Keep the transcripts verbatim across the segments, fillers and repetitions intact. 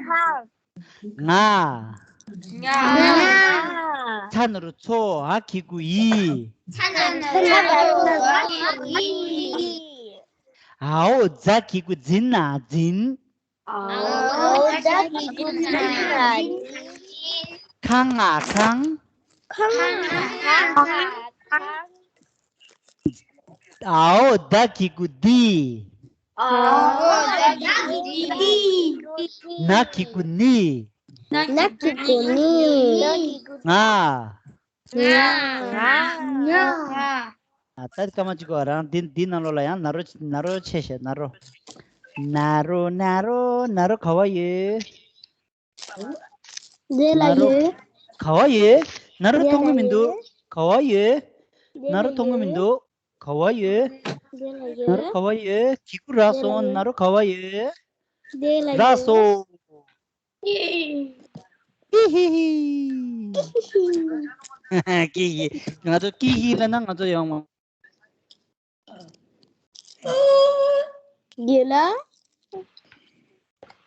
ང་། ང་། ཚ་ན་རོ་ཚོ། འ་གི་གུ་འི། ཚ་ན་རོ་འི། འའོ་ཛ་གི་གུ་འཛི་ན་འཛིན། འའོ་ཛ་གི་གུ་འཛི་ན་འཛིན། ཁ་ང་ཁང་། ཁ་ང་ཁང་། འའོ་ད་གི་གུ་འདི། འའོ་ད་གི་གུ་འདི། ན་གི་གུ་ནི། ན་གི་གུ་ནི། ང་། ང་། ང་། ང་། ཨ་ད་སྐར་མ་གཅིག་གོ་རང་འདི་འདི་ནང་ལོགས་ལ་ཡང་ན་རོ་ན་རོ་ཆེ་ཤོས་ན་རོ། ན་རོ་ན་རོ་ན་རོ་ག་བ་ཡོད། འདི་ལ་ན་རོ་ཡོད། ག་བ་ཡོད། ན་རོ་འདི་མཐོང་གི་ལ་མི་འདུག་ཡོད། ག་བ་ཡོད། འདི་ན་ལ་རོ་མཐོང་གི་མི་ཡོད། འདུག་ག་བ་ཡོད། འདི་ལ་ན་རོ་ཡོད། ག་བ་ཡོད། གི་གུ་རག་འདི་ལ་སོང་། ན་ཡོད། རོ་ག་བ་ཡོད། འདི་ལ་རག་ཡོད། སོང་། ཧི་ཧི་ཧི། ཀི་ཧི། ང་ཚོ་ཀི་ཧི་ལ་ན་ང་ཚོ་ཡོང་མ། དགེ་ལ།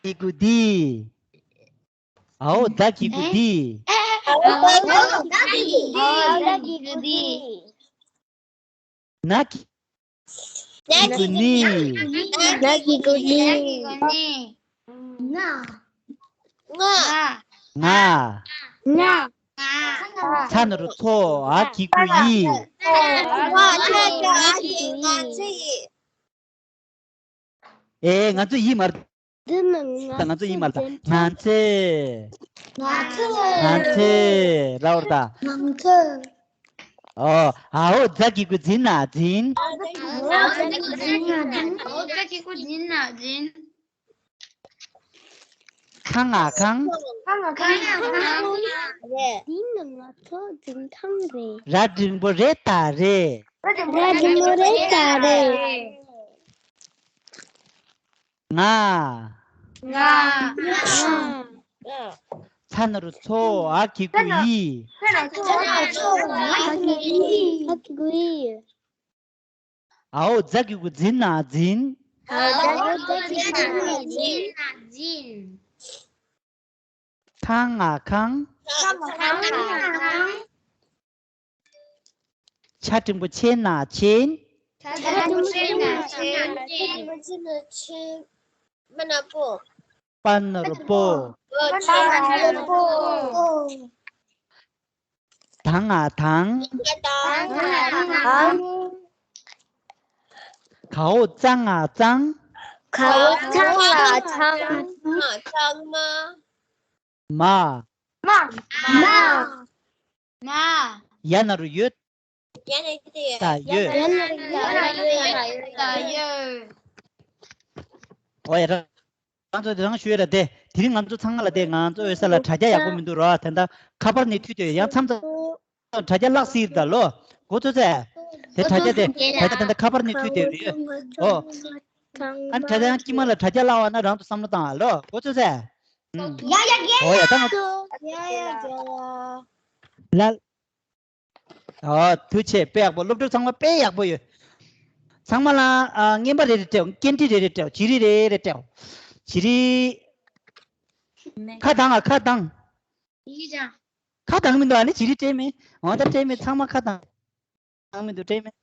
གི་གུ་འདི། འའོ་ད་གི་གུ་འདི། འའོ་ད་གི་གུ་འདི། འའོ་ད་གི་གུ་འདི། ན་གི་ན་གི་གུ་ནི། ན་གི་གུ་ནི། ན། ང་། ང་། ང་། ཚ་ན་རོ་ཚོ། འ་གི་གུ་འི། ང་ཚོ་ཡི། ཨེ་ང་ཚོ་ཡི་མ་རེད། འདི་ནི་ང་ད་ང་ཚོ་ཡི་མ་རེད་ད། ང་ཚོ། ང་ཚོ། ང་ཚོ། ར་བར་ད། ང་ཚོ། ཨོ། འའོ་ཛ་གི་གུ་འཛི་ན་འཛིན། འའོ་ཛ་གི་གུ་འཛི་ན་འཛིན། ཁ་ང་ཁང་། ཁ་ང་ཁང་། འདི་ནི་ང་ཚོ་འཛིན་ཁང་རེད། ར་འགྲེང་བུ་རེ་ད་རེད། ར་འགྲེང་བུ་རེ་ད་རེད། ང་། ང་། ང་། ཚ་ན་རོ་ཚོ། འ་གི་གུ་འི། ཚ་ན་རོ་ཚོ། འ་གི་གུ་འི། འ་གི་གུ་འི། འའོ་ཛ་གི་གུ་འཛི་ན་འཛིན། འའོ་ཛ་གི་གུ་འཛི་ན་འཛིན། ཁ་ང་ཁང་། ཁ་ང་ཁང་། ཆ་འགྲེང་བུ་ཆེ་ན་ཆེན། ཆ་འགྲེང་བུ་ཆེ་ན་ཆེན། ཆ་འགྲེང་བུ་ཆེ་ན་ཆེན། པ་ན་པོ། པ་ན་རོ་པོ། པ་ན་རོ་པོ། ད་ང་དང་། ད་ང་དང་། གའོ་ཙ་ང་གཙང་། གའོ་ཙ་ང་གཙང་། གཙང་མ། མ། མ། མ། མ། ཡ་ན་རོ་ཡོད། ཡ་ན་རོ་ཡོད། ད་ཡོད། ཡ་ན་རོ་ཡོད། ད་ཡོད། ཨོ་ཡ་ར། ང་ཚོ་དེ་རང་ཞུ་ཡ་ལ་དེ། དེ་རིང་ང་ཚོ་ཚང་མ་ལ་དེ་ང་ཚོ་འོད་ས་ལ་དྲ་རྒྱ་ཡག་པོ་མི་འདུག་རོ། དེ་འདྲ་ཁ་པར་ནས་མཐུད་དེ་ཡང་མཚམས་མཚམས་དྲ་རྒྱ་བརླག་སྲིད་ད་ལོ། གོ་ཚོད་ཚད། དེ་དྲ་རྒྱ་དེ་དྲ་རྒྱ་དེ་འདྲ་ཁ་པར་ནས་མཐུད་དེ་རེད། ཨོ། ཨ་ནི་དྲ་རྒྱ་ཡང་དཀྱིལ་མ་ལ་དྲ་རྒྱ་བརླག་པ་ན་རང་དུ་བསམ་བློ་བཏང་ཨ་ལོ། གོ་ཚོད་ཚད། ཡ་ཡ་གེ་ཨོ་ཡ་ད་ང་ཡ་ཡ་གེ་ལ། ལ། ཨ། ཐུགས་རྗེ་ཆེ། དཔེ་ཡག་པོ། སློབ་ཕྲུག་ཚང་མ་དཔེ་ཡག་པོ་ཡོད། ཚང་མ་ལ་ཨ་རྔན་པ་རེ་རེ་སྤྲད། སྐད་འཕྲིན་རེ་རེ་སྤྲད། བྱི་རིལ་རེ་རེ་སྤྲད། བྱི་རིལ། ཁ་གདངས་ཨ། ཁ་གདངས། ཡིག་ཅང་། ཁ་གདངས་མི་འདུག་ཨ་ནི་བྱི་རིལ་སྤྲད་མེད། འོ་ད་སྤྲད་མེད། ཚང་མ་ཁ་གདངས་མི་འདུག་སྤྲད་མེད།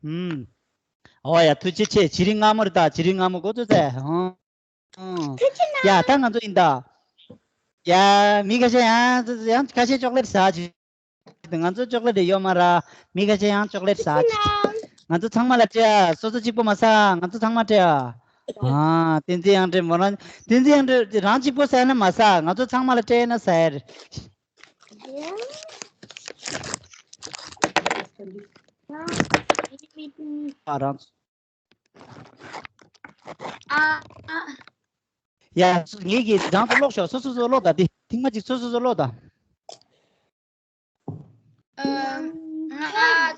ཨུམ། ཨོ་ཡ་ཐུགས་རྗེ་ཆེ། བྱི་རིལ་མངར་མོ་རེད་ད། བྱི་རིལ་མངར་མོ། གོ་ཚོད་ཚད། ཨང་། ཡ་ད་ང་ཚོ་ཡིན་ད། ཡ་མི་ཁ་ཤས་ཡང་ཡང་ཁ་ཤས་ཅོག་ལེ་ཊི་ཟ་བྱེད། ང་ཚོ་ཅོག་ལེ་ཊི་ཡོད་མ་ར། མི་ཁ་ཤས་ཡང་ཅོག་ལེ་ཊི་ཟ་བྱེད། ང་ཚོ་ཚང་མ་ལ་སྤྲད་ཨ། སོ་སོ་གཅིག་པོ་མ་ཟ། ང་ཚོ་ཚང་མ་སྤྲད་ཨ། ཨ་བསྟན་འཛིན་དབྱངས་སྒྲོན་མོ་རང་། བསྟན་འཛིན་དབྱངས་སྒྲོན་རང་གཅིག་པོ་ཟ་ན་མ་ཟ། ང་ཚོ་ཚང་མ་ལ་སྤྲད་ན་ཟ་ཡ་རེད། ཨ་རང་། ཨ། ཨ། ཡ། ངེད་ཀྱིས་རང་ཚོ་ཀློག་ཤོག་སོ་སོ་སོ་ཀློག་ད། དེ་ཐེངས་མ་གཅིག་སོ་སོ་སོ་ཀློག་ད། ཨ། ང་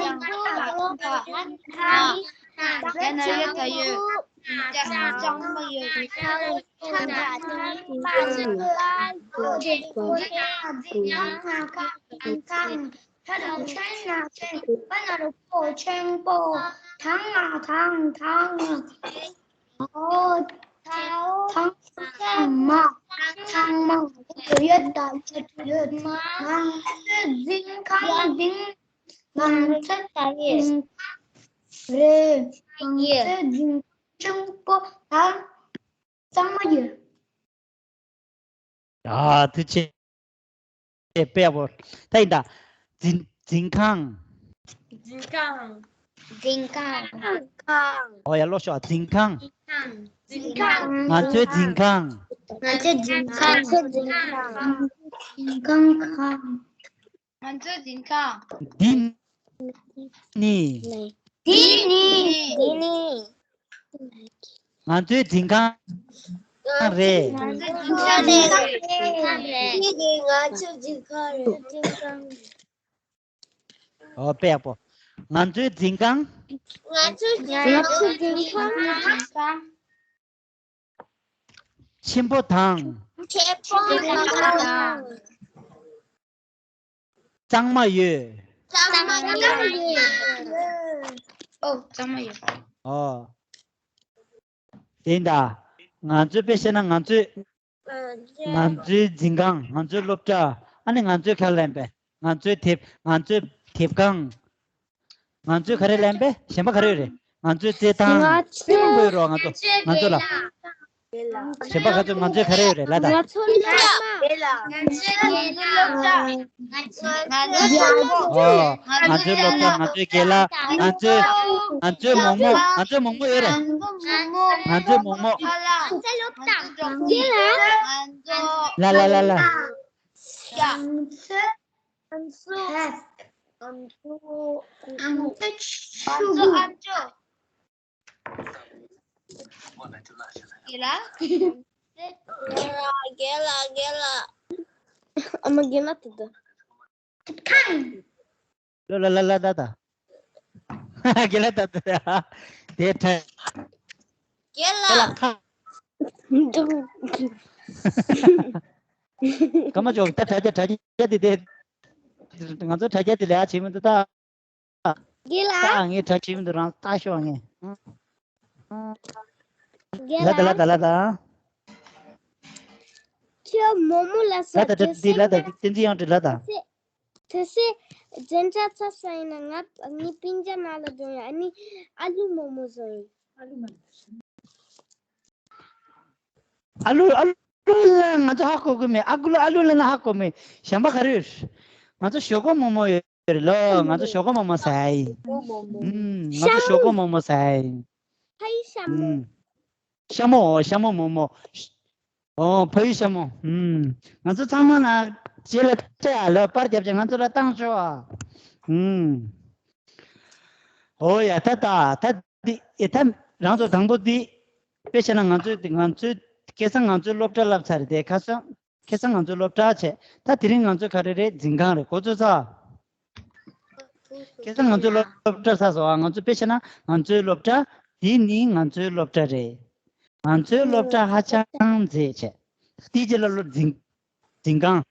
ཡ་ན་ཡོད་ད་ཡོད། ཅང་མ་ཡོད། ཁ་ན་ཁོ་ཆེན་པོ། ཐང་ན་ཐང་ཐང་། ཨོ། ཐང་མ། ཐང་མ། ཡོད་ད་ཡོད་ཡོད། ང་ཚོའི་འཛིན་ཁང་འཛིན། ང་ཚོའི་འཛིན་ཁང་རེད། ང་ཚོའི་འཛིན་ཁང་ཆེན་པོ་དང་གཙང་མ་ཡོད། ཨ། ཐུགས་རྗེ་ཆེ། དཔེ་ཡག་པོ། ད་ཡིན་ད། འཛིན་འཛིན་ཁང་། འཛིན་ཁང་། འཛིན་ཁང་། ཨོ་ཡ། ཀློག་ཤོག་འཛིན་ཁང་། འཛིན་ཁང་། ང་ཚོའི་འཛིན་ཁང་། ང་ཚོའི་འཛིན་ཁང་། ང་ཚོའི་འཛིན་ཁང་། འཛིན་ཁང་། ང་ཚོའི་འཛིན་ཁང་། འདི་ནི། འདི་ནི། འདི་ནི། ང་ཚོའི་འཛིན་ཁང་རེད། ང་ཚོའི་འཛིན་ཁང་རེད། འདི་ནི་ང་ཚོའི་འཛིན་ཁང་རེད། འཛིན་ཁང་། ཨོ། དཔེ་ཡག་པོ། ང་ཚོའི་འཛིན་ཁང་། ང་ཚོའི་འཛིན་ཁང་། ཆེན་པོ་དང་། ཆེན་པོ་དང་། གཙང་མ་ཡོད། གཙང་མ་ཡོད། ཨོ། གཙང་མ་ཡོད། ཨོ། དེ་ཡིན་ད། ང་ཚོའི་དཔེ་བཤད་ན་ང་ཚོའི། ང་ཚོའི་འཛིན་ཁང་། ང་ཚོའི་སློབ་གྲྭ། ཨ་ནི་ང་ཚོའི་ཁ་ལན་པས། ང་ཚོའི་དེབ། ང་ཚོའི་དེབ་ཁང་། ང་ཚོའི་ག་རེ་ལན་པས། གཞན་པ་ག་རེ་ཡོད་རེད། ང་ཚོའི་རྩེད་ཐང་། ང་ཚོའི། དཔེ་མང་པོ་ཡོད་རོགས། ང་ཚོ་ང་ཚོ་ལ། གཞན་པ་ག་ཚོད། ང་ཚོའི་ག་རེ་ཡོད་རེད་ལབ་དང་། ང་ཚོའི་སློབ་གྲྭ། ང་ཚོའི་སློབ་གྲྭ། ང་ཚོའི་སློབ་གྲྭ། ཨོ། ང་ཚོའི་སློབ་གྲྭ། ང་ཚོའི་དགེ་ལགས། ང་ཚོའི། ང་ཚོའི་མོག་མོག་ང་ཚོའི་མོག་མོག་ཡོད་རེད། ང་ཚོའི་མོག་མོག་ལ་ལ་ལ་ལ། ང་ཚོའི། ང་ཚོའི། ང་ཚོའི་ཕྲུ་གུ། རྒན་ལགས། རྒན་ལགས། རྒན་ལགས། ཨ་མ་རྒན་ལགས་དེ་ད། ལོ་ལ་ལ་ལ་ད་ད། རྒན་ལགས་ད་ད། དེ་ད། རྒན་ལགས། ཁ། ཀ་མ་ཅོག་ད་དྲ་རྒྱ་དྲ་རྒྱ་དེ་དེ། ང་ཚོ་དྲ་རྒྱ་དེ་ལས་ཨ་བྱེད་མི་འདུག་ད། རྒན་ལགས། ད་ངས་དྲ་བྱེད་མི་འདུག་རང་ལྟ་ཤོག་ངས། རྒན་ལགས། ལ་ད་ལ་ད་ལ་ད། ཁྱོད་མོག་མོག་ལ་ལ་ད་ད་དེ་ལ་ད་བསྟན་འཛིན་དབྱངས་སྒྲོན་ལ་ད། དེ་སེ་འཛིན་གྲྭ་ཚར་ས་ཡིན་ན་ང་ངའི་སྤུན་ཀྱག་ནང་ལ་འགྲོ་ཡ། ཨ་ནི་ཨ་ལུ་མོག་མོག་བཟོ་ཡིན། ཨ་ལུ། ཨ་ལུ་ལ་ང་ཚོ་ཧ་གོ་གི་མེད། ཨ་ཁུ་ལ། ཨ་ལུ་ལ་ན་ཧ་གོ་མེད། གཞན་པ་ག་རེ་ཡོད། ང་ཚོ་ཞོག་ཁོག་མོག་མོག་ཡོད་རེད་ལོ། ང་ཚོ་ཞོག་ཁོག་མོག་མོག་ཟ་ཡིན། ཨུམ། ང་ཚོ་ཞོག་ཁོག་མོག་མོག་ཟ་ཡིན། ཕ་ཡུལ་ཤ་མོག་ཨུམ། ཤ་མོག་ཤ་མོག་མོག་མོག་ཨོ། ཕ་ཡུལ་ཤ་མོག་ཨུམ། ང་ཚོ་ཚང་མ་ན་རྗེས་ལ་སྤྲད་ཨ་ལོ། པར་རྒྱབ་བྱས་ང་ཚོ་ལ་བཏང་ཤོག་ཨ། ཨུམ། ཨོ་ཡ། ད་ད་ད་འདི་ཨེ་ད་རང་ཚོ་དང་པོ་འདི། དཔེ་བཤད་ན་ང་ཚོའི་འདི་ང་ཚོའི་ཁ་སང་ང་ཚོའི་སློབ་གྲྭ་བསླབས་ཚར་རེད་དེ། ཁ་སང་ཁ་སང་ང་ཚོའི་སློབ་གྲྭ་བྱས། ད་དེ་རིང་ང་ཚོའི་ག་རེ་རེད། འཛིན་ཁང་རེད། གོ་ཚོད་ཚ། ཁ་སང་ང་ཚོའི་སློབ་གྲྭ་ཚར་སོང་ཨ། ང་ཚོ་དཔེ་བཤད་ན་ང་ཚོའི་སློབ་གྲྭ། འདི་ནི་ང་ཚོའི་སློབ་གྲྭ་རེད། ང་ཚོའི་སློབ་གྲྭ་ཧ་ཅང་མཛེས་བྱས། དེའི་རྗེས་ལ་སློབ་འཛིན། འཛིན་ཁང་།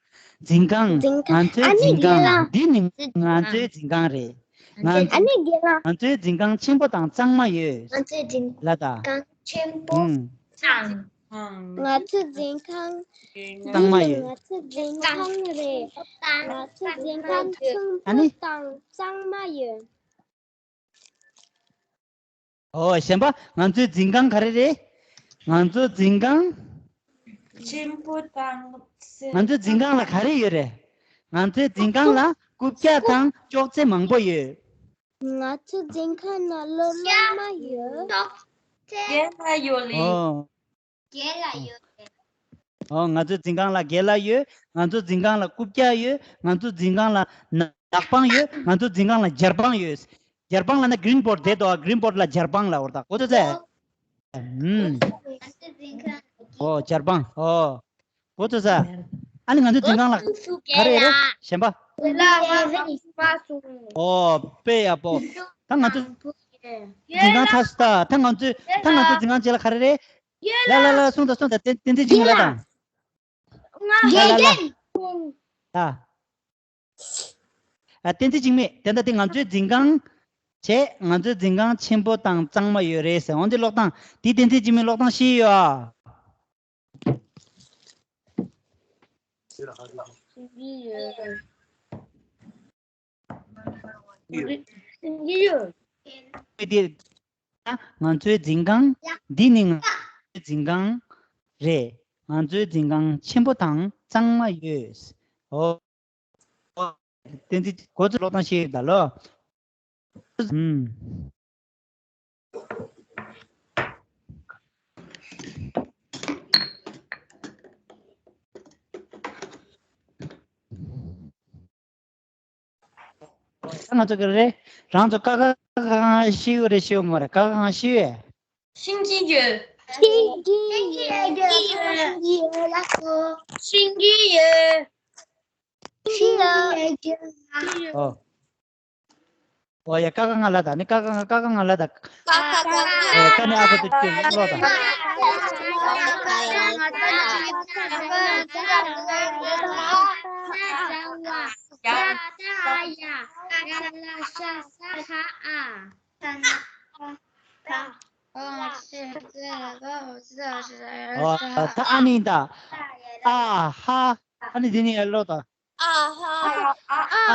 འཛིན་ཁང་། འཛིན་ཁང་། ང་ཚོའི་ཨ་ནི་འཛིན་ཁང་། རྒན་ལགས། འདི་ནི་ང་ཚོའི་འཛིན་ཁང་རེད། ང་ཨ་ནི་རྒན་ལགས། ང་ཚོའི་འཛིན་ཁང་ཆེན་པོ་དང་གཙང་མ་ཡོད། ང་ཚོའི་འཛིན་ལ་ད། ཁང་ཆེན་པོ། ཨུམ། དང་། ང་ཚོའི་འཛིན་ཁང་། གཙང་མ་ཡོད། ང་ཚོའི་འཛིན་ཁང་རེད། ང་ཚོའི་འཛིན་ཁང་ཆེན་པོ་ཨ་ནི་དང་གཙང་མ་ཡོད། ཨོ། གཞན་པ་ང་ཚོའི་འཛིན་ཁང་ག་རེ་རེད། ང་ཚོའི་འཛིན་ཁང་། ཆེན་པོ་དང་། ང་ཚོའི་འཛིན་ཁང་ལ་ག་རེ་ཡོད་རེད། ང་ཚོའི་འཛིན་ཁང་ལ་རྐུབ་བཀྱག་དང་ཅོག་ཙེ་མང་པོ་ཡོད། ང་ཚོའི་འཛིན་ཁང་ན་སློབ་མ་ཡོད། ཅོག་ཙེ། རྒན་ལགས་ཡོད་ལེ། ཨོ། རྒན་ལགས་ཡོད་ལེ། ཨོ། ང་ཚོའི་འཛིན་ཁང་ལ་རྒན་ལགས་ཡོད། ང་ཚོའི་འཛིན་ཁང་ལ་རྐུབ་བཀྱག་ཡོད། ང་ཚོའི་འཛིན་ཁང་ལ་ནག་པང་ཡོད། ང་ཚོའི་འཛིན་ཁང་ལ་འཇར་པང་ཡོད། འཇར་པང་ལབ་ན་གྷི་རིན་བོར་ཌི་རེད་དོ། གྷི་རིན་བོར་ཌི་ལ་འཇར་པང་ལབ་པ་རེད་ད། གོ་ཚོད་ཚད། ཨུམ། ཨོ། འཇར་པང་། ཨོ། གོ་ཚོད་ཚད། ཨ་ནི་ང་ཚོའི་འཛིན་ཁང་ལ་ག་རེ་རེད། གཞན་པ། ཨོ། དཔེ་ཡག་པོ། ད་ང་ཚོ་འཛིན་ཁང་ཚར་སོང་ད། ད་ང་ཚོའི་ད་ང་ཚོའི་འཛིན་ཁང་རྗེས་ལ་ག་རེ་རེད། ལ་ལ་ལ་གསུངས་དང་གསུངས་དང་། བསྟན་བསྟན་འཛིན་འཇིགས་མེད་ལ་དང་། ལ་ལ་ལ། ད། ཨ། བསྟན་འཛིན་འཇིགས་མེད། དེ་འདྲ་དེ་ང་ཚོའི་འཛིན་ཁང་བྱས། ང་ཚོའི་འཛིན་ཁང་ཆེན་པོ་དང་གཙང་མ་ཡོད་རེད་ཟེར། འོན་ཏེ་ཀློག་སྟངས་དེ། བསྟན་འཛིན་འཇིགས་མེད་ཀློག་སྟངས་ཤེས་ཡོད་ཨ། འདི་ང་ཚོའི་འཛིན་ཁང་། འདི་ནི་ང་ཚོའི་འཛིན་ཁང་རེད། ང་ཚོའི་འཛིན་ཁང་ཆེན་པོ་དང་གཙང་མ་ཡོད། ཨོ། བསྟན་འཛིན་གོ་ཚོད་ཀློག་སྟངས་ཤེས་ཡོད་ད་ལོ། ཨུམ། ད་ང་ཚོ་ག་རེ་རེད། རང་ཚོ་ཀ་ཁ་གང་ཤེས་ཡོད་རེད། ཤེས་ཡོད་མ་རེད། ཀ་ཁ་གང་ཤེས་ཡོད། ཤེས་ཀྱི་ཡོད། ཤེས་ཀྱི་ཡོད། ཤེས་ཀྱི་ཡོད། ལགས་སོ། ཤེས་ཀྱི་ཡོད། ཤེས་ཀྱི་ཡོད། ཨོ། ཨོ་ཡ། ཀ་ཁ་ང་ལ་ད། ནི་ཀ་ཁ་ང་། ཀ་ཁ་ང་ལ་ད། ཀ་ཁ་ང་། ཨེ། ཀ་ནི་ཨ་ཁུ་ཏི་ཏི་ལོ་ད། ཨོ། ད་ཨ་ནི་ད། ཨ་ཧ། ཨ་ནི་འདི་ནི་ཡར་ཀློག་དང་། ཨ་ཧ། ཨ་ཧ།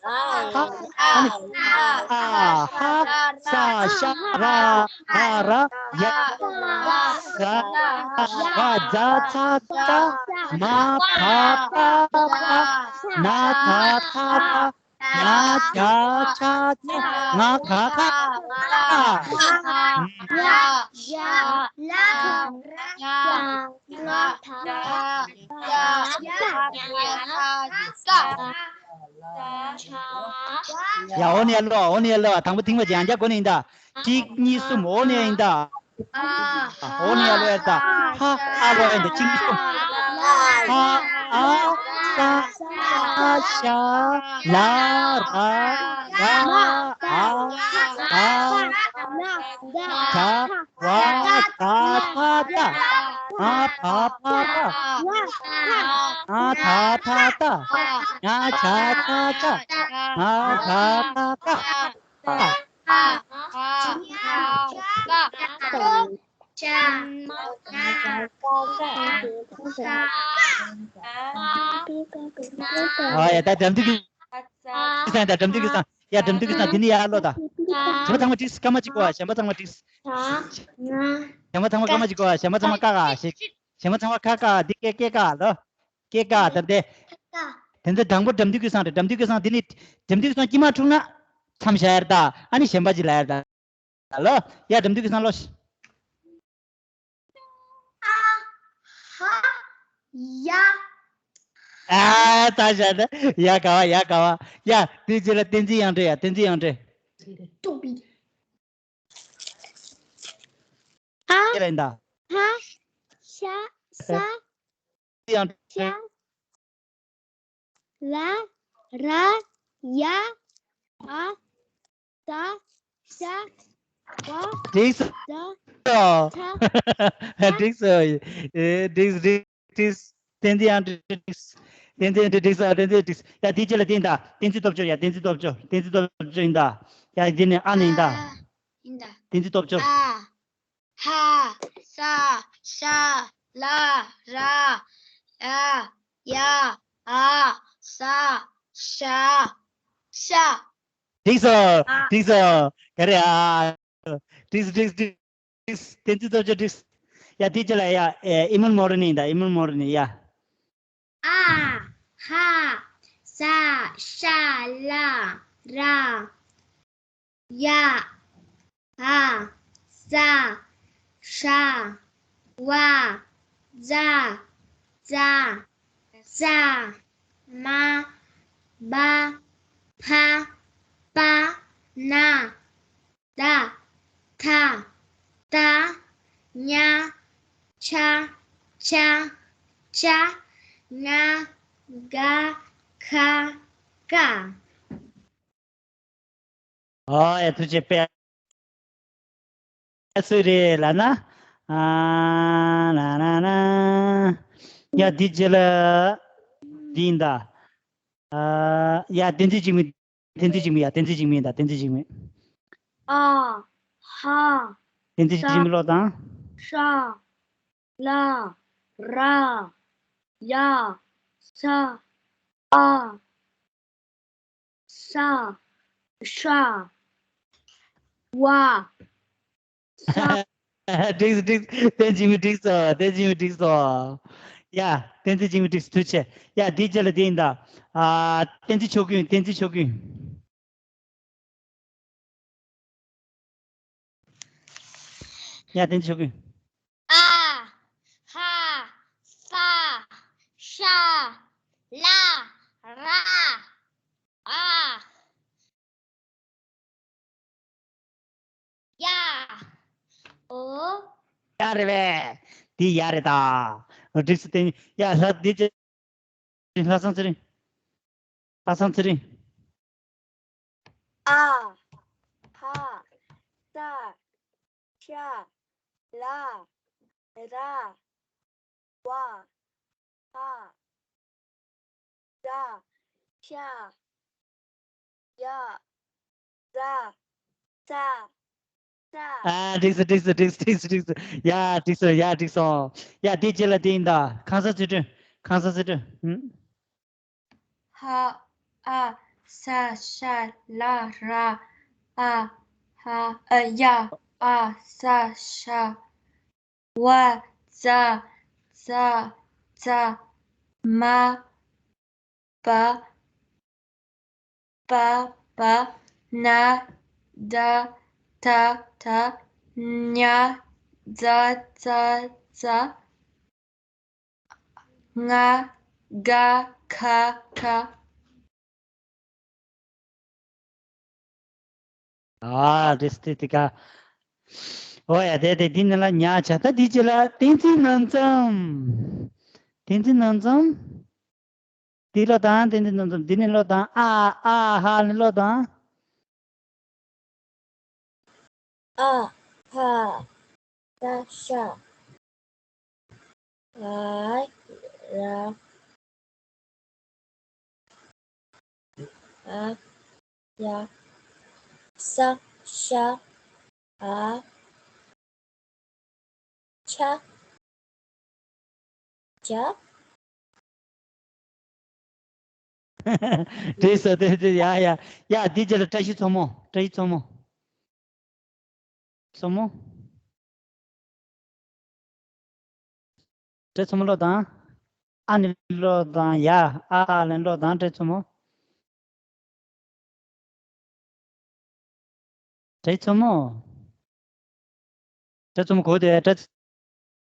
ཨ་ཧ། ཨ་ནི། ཨ་ཧ། ས་ཤ་ར་ཧ་ར་ཡ་ས་ཧ་ཛ་ཚ་ཙ་མ་ཕ་པ་ན་ད་ཐ་ད། ན་ཇ་ཆ་ཆ། ང་ག་ག་ག། ཡ། འོ་ནས་ལོ། འོ་ནས་ལོ། དང་པོ་ཐེངས་མ་གཅིག་ཡང་བསྐྱར་གོ་ནས་ཡིན་ད། གཅིག་གཉིས་གསུམ། འོ་ནས་ཡིན་ད། ཨ། འོ་ནས་ཡར་ཀློག་ཡ་ད། ཧ། ཨ་ཀློག་ཡ་ད། གཅིག་གཉིས་གསུམ། ཧ། ཨ། ས། ཤ། ལ། ར། ཡ། ཨ། ད། ཇ། བ། ད། ཐ། ད། ང་། བ། ཕ། པ། ང་། ད། ཐ། ད། ཉ། ཇ། ཚ། ཙ། ང་། ག། ག་ག། ཨ་ཡ། ད་འགྲམ་དུ་གི་སང་། ད་འགྲམ་དུ་གི་སང་། ཡ། འགྲམ་དུ་གི་སང་། དེ་ནས་ཡར་ཀློག་ད། གཞན་པ་ཚང་མ་འགྲིག་སྐར་མ་གཅིག་གོ། གཞན་པ་ཚང་མ་འགྲིག་གཞན་པ་ཚང་མ་སྐར་མ་གཅིག་གོ། གཞན་པ་ཚང་མ་སྐར་མ་གཅིག་གོ། གཞན་པ་ཚང་མ་ཀ་ཁ་ཞིག་གཞན་པ་ཚང་མ་ཀ་ཁ། འདི་སྐད་སྐད་ཀ་ལོ། སྐད་ཀ་ད་དེ། དེ་ཚོ་དང་པོ་འགྲམ་དུ་གི་སང་རེད། འགྲམ་དུ་གི་སང་། དེ་ནི་འགྲམ་དུ་གི་སང་དཀྱིལ་མ་འཁྲུགས་ན་མཚམས་བཞག་ཡར་ད། ཨ་ནི་གཞན་པ་ཅིག་ལ་ཡར་ད། ལོ། ཡ། འགྲམ་དུ་གི་སང་ལོ། ཨ་ཧ། ཡ། ཨ། ད་བཞག་ན་ཡ་ག་བ། ཡ་ག་བ། ཡ། དེ་རྗེས་ལ་བསྟན་འཛིན་དབྱངས་སྒྲོན། ཡ། བསྟན་འཛིན་དབྱངས་སྒྲོན། ཧ། ཁྱེད་ལ་ཡིན་ད། ཧ། ཤ། ས། ཡང་ཤ། ལ། ར། ཡ། ཨ། ད། ཤ། བ། འགྲིག་སོང་། ད། ཐ། འགྲིག་སོང་། ཨེ། འགྲིག་འགྲིག་འགྲིག་བསྟན་འཛིན་དབྱངས་སྒྲོན་འགྲིག་བསྟན་འཛིན་དབྱངས་སྒྲོན་འགྲིག་སོང་། བསྟན་འཛིན་དབྱངས་སྒྲོན་འགྲིག་སོང་། ད་དེའི་རྗེས་ལ་བསྟན་ད། བསྟན་འཛིན་སྟོབས་འབྱོར། ཡ། བསྟན་འཛིན་སྟོབས་འབྱོར། བསྟན་འཛིན་སྟོབས་འབྱོར་ཡིན་ད། ཡ། འདི་ནི་ཨ་ནི་ཡིན་ད། ཡིན་ད། བསྟན་འཛིན་སྟོབས་འབྱོར། ཨ། ཧ། ས། ཤ། ལ། ར། ཡ། ཡ། ཨ། ས། ཤ། ཤ། འགྲིག་སོང་། འགྲིག་སོང་། ག་རེ། ཨ། འགྲིག་འགྲིག་འགྲིག་འགྲིགས། བསྟན་འཛིན་སྟོབས་ཆེན་འགྲིགས། ཡ་དེ་རྗེས་ལ་ཡ་ཨེ་ཨི་མོན་མོ་རི་ནི་ཡིན་ད། ཨི་མོན་མོ་རི་ནི་ཡ། ཨ་ཧ་ས་ཤ་ལ་ར་ཡ་ཧ་ས་ཤ་བ་ཛ་ཙ་མ་བ་ཕ་པ་ན་ད་ཐ་ད་ཉ་ཆ་ཆ་ཅ་ང་ག་ཁ་ཀ། ཨོ་ཡ་ཐུགས་རྗེ་ཆེ། སུ་རེད་ལབ་ན། ཨ་ན་ན་ན། ཡ་འདི་རྗེས་ལ་འདི་ཡིན་ད། ཨ་ཡ་བསྟན་འཛིན་འཇིགས་མེད། བསྟན་འཛིན་འཇིགས་མེད་ཡ། བསྟན་འཛིན་འཇིགས་མེད་ཡིན་ད། བསྟན་འཛིན་འཇིགས་མེད། ཨ་ཧ་བསྟན་འཛིན་འཇིགས་མེད་ཀློག་དང་། ཤ་ལ་ར་ཡ་ས་ཨ་ས་ཤ་བ་ས། འགྲིགས་འགྲིགས། བསྟན་འཛིན་འཇིགས་མེད་འགྲིགས་སོང་། བསྟན་འཛིན་འཇིགས་མེད་འགྲིགས་སོང་། ཡ་བསྟན་འཛིན་འཇིགས་མེད་འགྲིགས་སོང་། ཐུགས་རྗེ་ཆེ། ཡ་འདི་རྗེས་ལ་འདི་ཡིན་ད། ཨ་བསྟན་འཛིན་ཆོས་ཀུན། བསྟན་འཛིན་ཆོས་ཀུན། ཡ་བསྟན་འཛིན་ཆོས་ཀུན། ཨ་ཧ་ས་ཤ་ལ་ར་ཨ་ཡ་ཨོ། ཡ་རེད་པས། འདི་ཡ་རེད་ད། འགྲིགས་སོང་། བསྟན་ཡ་ལྷ་འདི་ལྷ་བཟང་ཚེ་རིང་། ལྷ་བཟང་ཚེ་རིང་། ཨ་ཧ་ས་ཤ་ལ་ར་བ་ཧ་ས་ཤ་ཡ་ཟ་ཚ་ས། ཨ་འགྲིགས་སོང་། འགྲིགས་སོང་། འགྲིགས་སོང་། འགྲིགས་སོང་། འགྲིགས་སོང་། ཡ་འགྲིགས་སོང་། ཡ་འདི་རྗེས་ལ་འདི་ཡིན་ད། ཁང་གསར་ཚུལ་ཁྲིམས། ཁང་གསར་ཚུལ་ཁྲིམས། ཧ་ཨ་ས་ཤ་ལ་ར་ཨ་ཧ་ཨ་ཡ་ཨ་ས་ཤ་བ་ཛ་ཙ་ཙ་མ་པ་པ་པ་ན་ད་ཐ་ཐ་ཉ་ཛ་ཙ་ཙ་ང་ག་ཁ་ཁ། ཨ་དེ་སྟེ་དེ་ཀ། ཨོ་ཡ་དེ་དེ་འདི་ནི་ལ་ཉ་ཆ། ད་འདི་ཅི་ལ་བསྟན་འཛིན་རྣམ་གསུམ། བསྟན་འཛིན་རྣམ་གསུམ། འདི་ཀློག་དང་། བསྟན་འཛིན་རྣམ་གསུམ། འདི་ནས་ཀློག་དང་། ཨ་ཨ་ཧ་ནས་ཀློག་དང་། ཨ་ཧ་ས་ཤ་ཨ་ར་ཨ་ཡ་ས་ཤ་ཨ་ཆ་ཇ། འགྲིགས་སོང་། དེ་དེ་ཡ་ཡ་ཡ། འདི་རྗེས་ལ་བཀྲ་ཤིས་མཚོ་མོ། བཀྲ་ཤིས་མཚོ་མོ། མཚོ་མོ། བཀྲ་མཚོ་མོ་ཀློག་དང་། ཨ་ནས་ཀློག་དང་། ཡ་ཨ་ལ་ཀློག་དང་། བཀྲ་མཚོ་མོ། བཀྲ་མཚོ་མོ། བཀྲ་མཚོ་མོ་གོ་དེ། བཀྲ་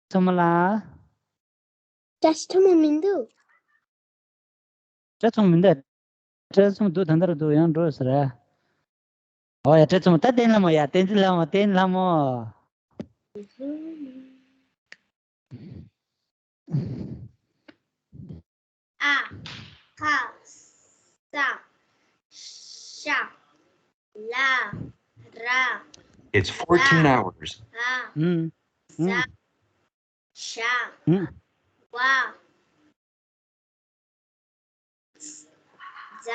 མཚོ་མོ་ལ། བཀྲ་ཤིས་མཚོ་མོ་མི་འདུག་བཀྲ་མཚོ་མོ་མི་འདུག་བཀྲ་མཚོ་མོ་འདུག་ད་ལྟ་རུ་འདུག་ཡང་འགྲོ་ཟེར། ཨོ་ཡ། བཀྲ་མཚོ་མོ། ད་བསྟན་ལྷ་མོ་ཡ། བསྟན་འཛིན་ལྷ་མོ། བསྟན་ལྷ་མོ། ཨ་ཧ་ས་ཤ་ལ་ར། It's fourteen hours. ཨ་ཧ་ས་ཤ་བ་ཛ་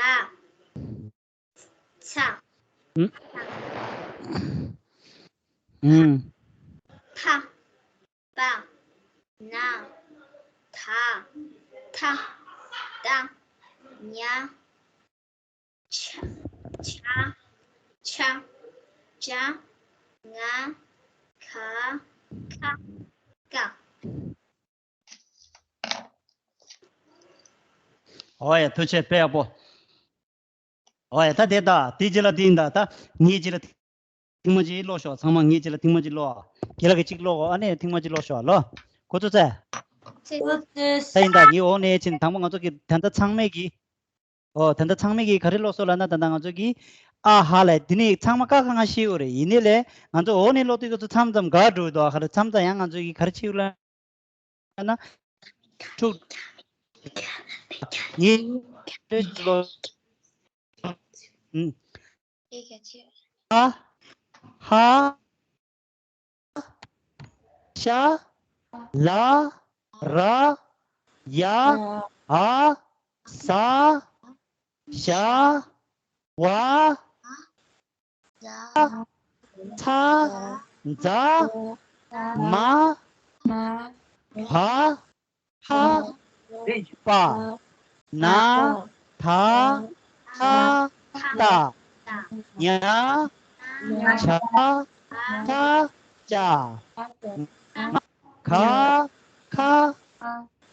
ཚ་ཐ་པ་ན་ད་ཐ་ཉ་ཆ་ཆ་ཅ་ང་ ཁ། ཀ། ཨོ་ཡ། ཐུགས་རྗེ་ཆེ། དཔེ་ཡག་པོ། ཨོ་ཡ། ད་དེ་ད་དེ་རྗེས་ལ་དེ་ཡིན་ད། ད་ངའི་རྗེས་ལ་ཐེངས་མ་གཅིག་ཀློག་ཤོག་ཚང་མ་ངའི་རྗེས་ལ་ཐེངས་མ་གཅིག་ཀློག་རྒན་ལགས་ཀྱིས་གཅིག་ཀློག་ཨ་ནི་ཐེངས་མ་གཅིག་ཀློག་ཤོག་ལོ། གོ་ཚོད་ཚད། གོ་ཚོད། ད་ཡིན་ད། ངའི་འོག་ནས་ཕྱིན། དང་པོ་ང་ཚོ་གི་ད་ལྟ་ཚང་མས་ཀྱི། ཨོ། ད་ལྟ་ཚང་མས་ཀྱི་ག་རེ་ཀློག་སོང་ལབ་ན། ད་ལྟ་ང་ཚོ་གི་ཨ་ཧ་ལ། དེ་ནས་ཚང་མ་ཀ་ཁ་ང་ཤེས་ཡོད་རེད། ཡིན་ནའི་ལས་ང་ཚོ་འོག་ནས་ཀློག་དུས་ང་ཚོ་མཚམས་མཚམས་འགག་འགྲོ་གི་འདུག་ག་རེ། མཚམས་མཚམས་ཡང་ང་ཚོ་གི་ག་རེ་བྱེད་ཡོད་ལབ་ན། ཕྲུག་ངའི་ཀློག་ཨ་ཧ། ཤ། ལ། ར། ཡ། འ། ཟ། ཞ། ཝ། ཚ། ཛ། མ། བ། ཕ། པ། ན། ད། ཧ། ཏ། ཉ། ཆ། ཐ། ཅ། ག། ཁ།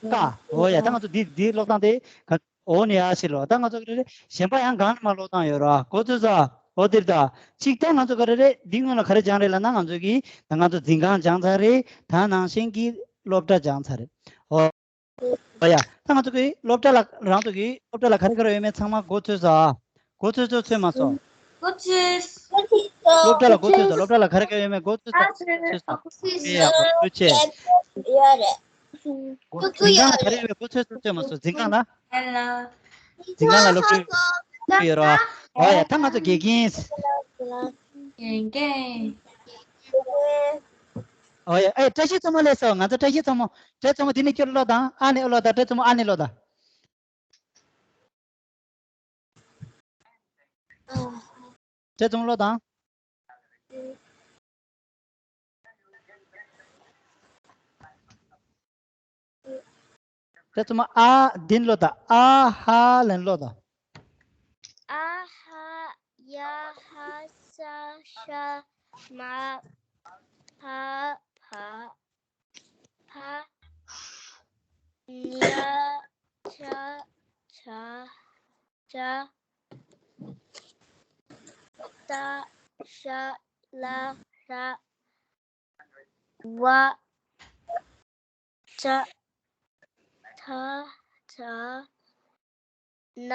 ཀ། ཨོ་ཡ། ད་ང་ཚོ་འདི་འདི་ཀློག་སྟངས་དེ་ག་འོ་ནས་ཡར་ཕྱིན་ལོ། ད་ང་ཚོ་ག་རེ་རེད། གཞན་པ་ཡང་གང་ནས་མར་ཀློག་སྟངས་ཡོད་ར། གོ་ཚོད་ཚ། འོ་དེར་ད། གཅིག་ད་ང་ཚོ་ག་རེ་རེད། འདི་སྔོན་ལ་ག་རེ་སྦྱངས་རེད་ལབ་ན། ང་ཚོ་གིས་ད་ང་ཚོ་འཛིན་ཁང་སྦྱངས་ཚར་རེད། ད་ནང་བཞིན་གྱི་སློབ་གྲྭ་སྦྱངས་ཚར་རེད། འོ། ཨོ་ཡ། ད་ང་ཚོ་གི་སློབ་གྲྭ་ལ། རང་ཚོ་གི་སློབ་གྲྭ་ལ་ག་རེ་ག་རེ་ཡོད་མེད་ཚང་མ་གོ་ཚོད་ཚ། གོ་ཚོད་ཚོད་ཚོད་མ་སོང་། གོ་ཚོད། སློབ་གྲྭ་ལ་གོ་ཚོད་ཚ། སློབ་གྲྭ་ལ་ག་རེ་ག་རེ་ཡོད་མེད་གོ་ཚོད་ཚ། ཚོད་ཚ། ཨེ་ཡ། གོ་ཚོད་ཆེ། ཡོད་རེད། འཛིན་ཁང་ལ་ག་རེ་ཡོད་མེད་གོ་ཚོད་ཚོད་ཚོད་མ་སོང་། འཛིན་ཁང་ལ། འཛིན་ཁང་ལ་སློབ་ཕྲུག་ཡོད་ར། ཨོ་ཡ། ད་ང་ཚོ་དགེ་རྒན། དགེ་རྒན། ཨོ་ཡ། ཨེ། བཀྲ་ཤིས་མཚོ་མོ་སླེབས་སོང་། ང་ཚོ་བཀྲ་ཤིས་མཚོ་མོ། བཀྲ་ཤིས་མཚོ་མོ་འདི་ནས་ཁྱོད་ཀློག་དང་། ཨ་ནེ་ཀློག་དང་། བཀྲ་ཤིས་མཚོ་མོ་ཨ་ནེ་ཀློག་དང་། བཀྲ་ཤིས་མཚོ་མོ་ཀློག་དང་། བཀྲ་ཤིས་མཚོ་མོ་ཨ་འདི་ནས་ཀློག་དང་། ཨ་ཧ་ལབ་ནས་ཀློག་དང་། ཨ་ཧ། ཡ་ཧ། ས་ཤ། མ་ཕ་བ། ཕ། ཉ། ཆ། ཆ། ཅ། ཏ། ཤ། ལ། ར། བ། ཅ། ཐ། ཐ། ན།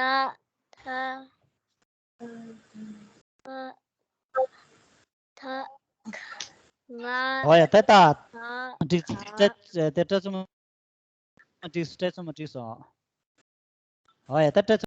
ཐ། ཕ། ཐ། ང་། ཨོ་ཡ། ད་ད། ང་། འགྲིག་འགྲིག་ད་ད་བཀྲ་ཤིས་མཚོ་མོ་འགྲིག་སོང་། བཀྲ་ཤིས་མཚོ་མོ་འགྲིག་སོང་། ཨོ་ཡ། ད་བཀྲ་ཤིས་